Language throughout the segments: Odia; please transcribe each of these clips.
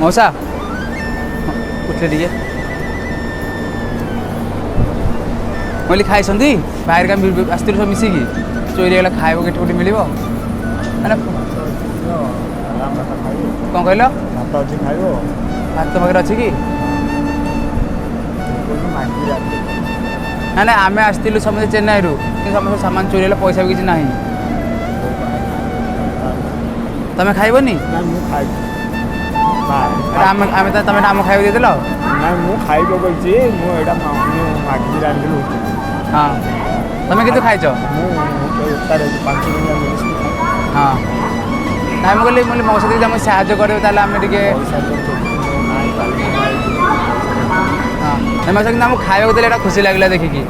ମଉସା, ଉଠିଲେ ଟିକେ। କହିଲି, ଖାଇଛନ୍ତି? ବାହାରେ ଆମେ ଆସିଥିଲୁ ସବୁ ମିଶିକି, ଚୋରି ହେଇଗଲା। ଖାଇବାକୁ ଏଠି କୋଉଠି ମିଳିବ ମାନେ? କ'ଣ କହିଲ? ଭାତ ଅଛି, ଖାଇବ? ଭାତ ପାଖରେ ଅଛି କି? ନା ନା, ଆମେ ଆସିଥିଲୁ ସମସ୍ତେ ଚେନ୍ନାଇରୁ, କିନ୍ତୁ ସମସ୍ତେ ସାମାନ ଚୋରି ହେଲା, ପଇସା ବି କିଛି ନାହିଁ। ତମେ ଖାଇବନି? ନା, ମୁଁ ଖାଇବି। ଆମେ ତମେ ଆମ ଖାଇବାକୁ ଦେଇଦେଲ। ନାଇଁ, ମୁଁ ଖାଇବ କହିଛି। ମୁଁ ଏଇଟା ମୁଁ ମାଗିକି ଆଣିଥିଲି। ହଁ, ତମେ କିନ୍ତୁ ଖାଇଛ? ମୁଁ 5 ଟଙ୍କା ମେଡ଼ିସିନ। ହଁ, ନାଇଁ, ମୁଁ କହିଲି ମଉସା ଯଦି ଆମକୁ ସାହାଯ୍ୟ କରିବେ, ତାହେଲେ ଆମେ ଟିକେ। ହଁ, ନାଇଁ ମଉସା, କିନ୍ତୁ ଆମକୁ ଖାଇବାକୁ ଦେଲେ, ଏଇଟା ଖୁସି ଲାଗିଲା ଦେଖିକି।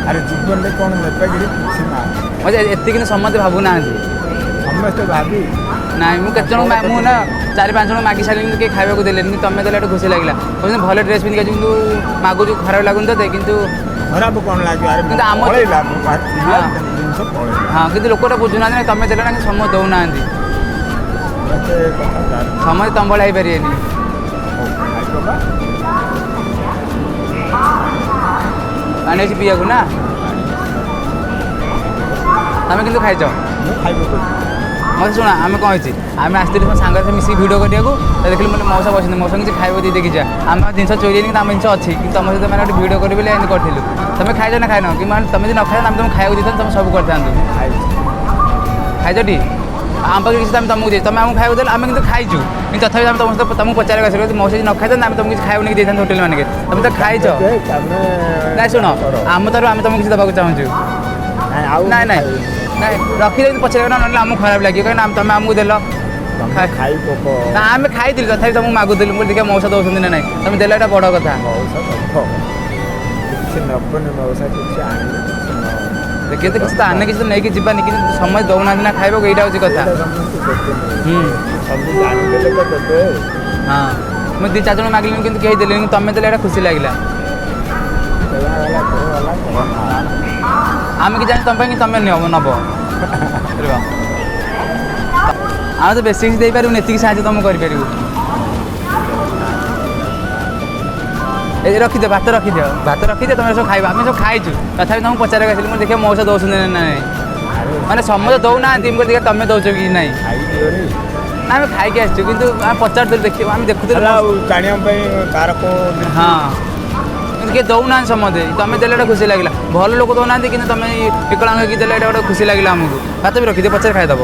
ଆରେ, ଜୀବନରେ କ'ଣ ନେତାଗିରି କିଛି ନାହିଁ। ମତେ ଏତିକି, କିନ୍ତୁ ସମସ୍ତେ ଭାବୁନାହାନ୍ତି। ସମସ୍ତେ ଭାବି ନାଇଁ, ମୁଁ କେତେ ଜଣ, ମୁଁ ନା 4-5 ଜଣ ମାଗି ସାରିଲିଣି, କିନ୍ତୁ କେହି ଖାଇବାକୁ ଦେଲେନି। କିନ୍ତୁ ତମେ ଦେଲେ, ଏଇଟା ଖୁସି ଲାଗିଲା। କହୁଛନ୍ତି ଭଲ ଡ୍ରେସ୍ ପିନ୍ଧିକି ଆସି, କିନ୍ତୁ ମାଗୁଛୁ, ଖରାପ ଲାଗୁନି ତତେ? କିନ୍ତୁ ଖରାପ କ'ଣ ଲାଗିବ? ଆରେ, କିନ୍ତୁ ଆମ ପଳେଇଲା, ମୋ ପାଖରେ ଥିଲା ଜିନିଷ, ପଳେଇଲା। ହଁ, କିନ୍ତୁ ଲୋକଟା ବୁଝୁନାହାନ୍ତି ନା। ତମେ ଦେଲେ ନା, କିନ୍ତୁ ସମସ୍ତେ ଦେଉନାହାନ୍ତି। ଏତେ କଥା ଜାଣି। ସମସ୍ତେ ତମ ଭଳିଆ ହେଇପାରିବେନି। ଖାଇବ ବା। ପାଣି ଅଛି ପିଇବାକୁ ନା? ତମେ କିନ୍ତୁ ଖାଇଛ? ମୁଁ ଖାଇବ କହିଛି। ମତେ ଶୁଣ, ଆମେ କ'ଣ ହେଇଛି, ଆମେ ଆସିଥିଲୁ ମୋ ସାଙ୍ଗରେ ସବୁ ମିଶିକି ଭିଡ଼ିଓ କରିବାକୁ। ତ ଦେଖିଲି ମାନେ ମଉସା ବସିଛନ୍ତି, ମଉସା କିଛି ଖାଇବାକୁ ଦେଇ ଦେଖିଯା। ଆମ ଜିନିଷ ଚୋରି ହେଇନି, କିନ୍ତୁ ଆମ ଜିନିଷ ଅଛି। କିନ୍ତୁ ତମ ସହିତ ମାନେ ଗୋଟେ ଭିଡ଼ିଓ କରିବି ବୋଲି ଏମିତି କରିଥିଲୁ। ତମେ ଖାଇଛ ନା ଖାଇନ? କି ମାନେ ତମେ ଯଦି ନ ଖାଇଛ, ଆମେ ତମକୁ ଖାଇବାକୁ ଦେଇଥାନ୍ତୁ, ତମେ ସବୁ କରିଥାନ୍ତୁ। ଖାଇଛି। ଖାଇଛ ଟି? ଆମ ପାଖରେ କିଛି, ଆମେ ତମକୁ ଦେଇଛୁ, ତମେ ଆମକୁ ଖାଇବାକୁ ଦେଲେ। ଆମେ କିନ୍ତୁ ଖାଇଛୁ, କିନ୍ତୁ ତଥାପି ଆମେ ତମ ସହିତ ତମକୁ ପଚାରିବାକୁ ଆସିଲୁ। ମଉସା ଯଦି ନ ଖାଇଥାନ୍ତେ, ଆମେ ତମକୁ କିଛି ଖାଇବାକୁ ନେଇକି ଦେଇଥାନ୍ତୁ ହୋଟେଲ ମାନଙ୍କରେ। ତମେ ତ ଖାଇଛ। ତମେ ନାଇଁ, ଶୁଣ, ଆମ ତରଫରୁ ଆମେ ତମକୁ କିଛି ଦେବାକୁ ଚାହୁଁଛୁ। ନାଇଁ, ଆଉ ନାଇଁ ନାଇଁ ନାଇଁ, ରଖିଦେଇ ପଚାରିବ ନା, ନହେଲେ ଆମକୁ ଖରାପ ଲାଗିବ, କାହିଁକିନା ତମେ ଆମକୁ ଦେଲ। ଖାଇ ପୋକ। ନା, ଆମେ ଖାଇଥିଲୁ, ତଥାପି ତମକୁ ମାଗୁଥିଲୁ। ମୁଁ ଦେଖିବା ମଉସା ଦେଉଛନ୍ତି ନା ନାଇଁ। ତମେ ଦେଲ, ଏଇଟା ବଡ଼ କଥା। ମଉସା ଦବ, କିଛି ନବନି ମଉସା, କିଛି ଆଣିଲେ କିଛି ନ କିନ୍ତୁ କିଛି ତ ଆନେ, କିଛି ତ ନେଇକି ଯିବାନି, କିନ୍ତୁ ସମସ୍ତେ ଦେଉନାହାନ୍ତି ନା ଖାଇବାକୁ, ଏଇଟା ହେଉଛି କଥା। ଏଇଟା ସମସ୍ତେ ଦେବେନି। ସବୁ ଜାଣିଦେଲେ ତ ଦେବେ। ହଁ, ମୁଁ 2-4 ଜଣ ମାଗିଲିନି, କିନ୍ତୁ କେହି ଦେଲେନି। କିନ୍ତୁ ତମେ ଦେଲେ, ଏଇଟା ଖୁସି ଲାଗିଲା। ଦେବା ବାଲା ଘର ବାଲା କରନା। ଆମେ କି ଜାଣି ତମ ପାଇଁ କି ତମେ ନିଅ, ନବ। ରୁହ, ଆମେ ତ ବେଶୀ କିଛି ଦେଇପାରିବୁନି, ଏତିକି ସାହାଯ୍ୟ ତମକୁ କରିପାରିବୁ। ଏ ରଖିଦିଅ, ଭାତ ରଖିଦିଅ, ଭାତ ରଖିଦିଅ, ତମେ ସବୁ ଖାଇବ। ଆମେ ସବୁ ଖାଇଛୁ, ତଥାପି ତମକୁ ପଚାରିବାକୁ ଆସିଲି। ମୁଁ ଦେଖିବା ମଉସା ଦେଉଛନ୍ତି ନା ନାଇଁ। ମାନେ ସମସ୍ତେ ଦେଉନାହାନ୍ତି, ମୁଁ କହିଲି ଦେଖିବା ତମେ ଦେଉଛ କି ନାଇଁ। ଖାଇଦିଅନି? ନା, ଆମେ ଖାଇକି ଆସିଛୁ, କିନ୍ତୁ ଆମେ ପଚାରୁଥିଲୁ, ଦେଖିବୁ ଆମେ ଦେଖୁଥିଲୁ। ହେଲା, ଆଉ ଜାଣିବା ପାଇଁ କାହାର କ'ଣ। ହଁ, କିନ୍ତୁ କିଏ ଦେଉନାହାନ୍ତି ସମସ୍ତେ, ତମେ ଦେଲେ ଏଇଟା ଖୁସି ଲାଗିଲା। ଭଲ ଲୋକ ଦେଉନାହାନ୍ତି, କିନ୍ତୁ ତମେ ବିକଳାଙ୍ଗ ହେଇକି ଦେଲେ, ଏଇଟା ଗୋଟେ ଖୁସି ଲାଗିଲା ଆମକୁ। ଭାତ ବି ରଖିଦିଅ, ପଛରେ ଖାଇଦେବ।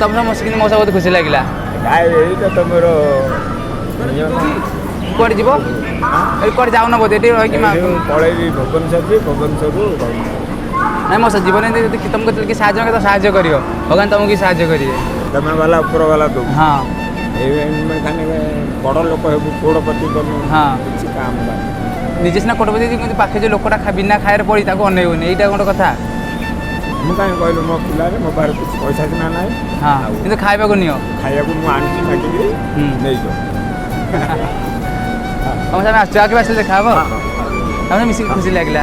ତମ ସହ କିନ୍ତୁ ମଉସା ବହୁତ ଖୁସି ଲାଗିଲା। ନାଇଁ, ଏଇଟା ତମର ନିୟମ। କୁଆଡ଼େ ଯିବ? ଏଠି କୁଆଡ଼େ ଯାଉନ ବୋଧେ, ଏଠି ରହିକି ମା ଏଇଠୁ ପଳେଇବି ଭୁବନେଶ୍ୱର ଯିବି, ଭୁବନେଶ୍ୱରରୁ ରହିବି। ନାଇଁ ମଉସା, ଜୀବନ ଏମିତି ଯଦି ତମକୁ କେତେବେଳେ କିଏ ସାହାଯ୍ୟ କରିବ, ସାହାଯ୍ୟ କରିବ। ଭଗବାନ ତମକୁ କି ସାହାଯ୍ୟ କରିବେ। ତମେ ବାଲା ଉପର ବାଲା ଦଉ। ଏଇ ଖାଲି ବଡ଼ ଲୋକ ହେବୁ, କୋଡ଼ପତି ବନୁ। କିଛି କାମ ନାହିଁ। ନିଜେ ସିନା କୋଟିପତି, କିନ୍ତୁ ପାଖେ ଯେଉଁ ଲୋକଟା ବିନା ଖାଇବାରେ ପଡ଼ି, ତାକୁ ଅନେଇବନି, ଏଇଟା ଗୋଟେ କଥା। ମୁଁ କାହିଁ କହିଲୁ, ମୋ ପିଲାରେ ମୋ ପାଖରେ କିଛି ପଇସା ସିନା ନାହିଁ। ଆଉ କିନ୍ତୁ ଖାଇବାକୁ ନିଅ। ଖାଇବାକୁ ମୁଁ ଆଣିଛି ମାଗିକିରି। ନେଇଯାଅ। ତମ ସାଙ୍ଗେ ଆସିଛୁ, ଆଉ କେବେ ଆସିଲେ ଦେଖା ହବ। ତମ ସାଙ୍ଗେ ମିଶିକି ଖୁସି ଲାଗିଲା।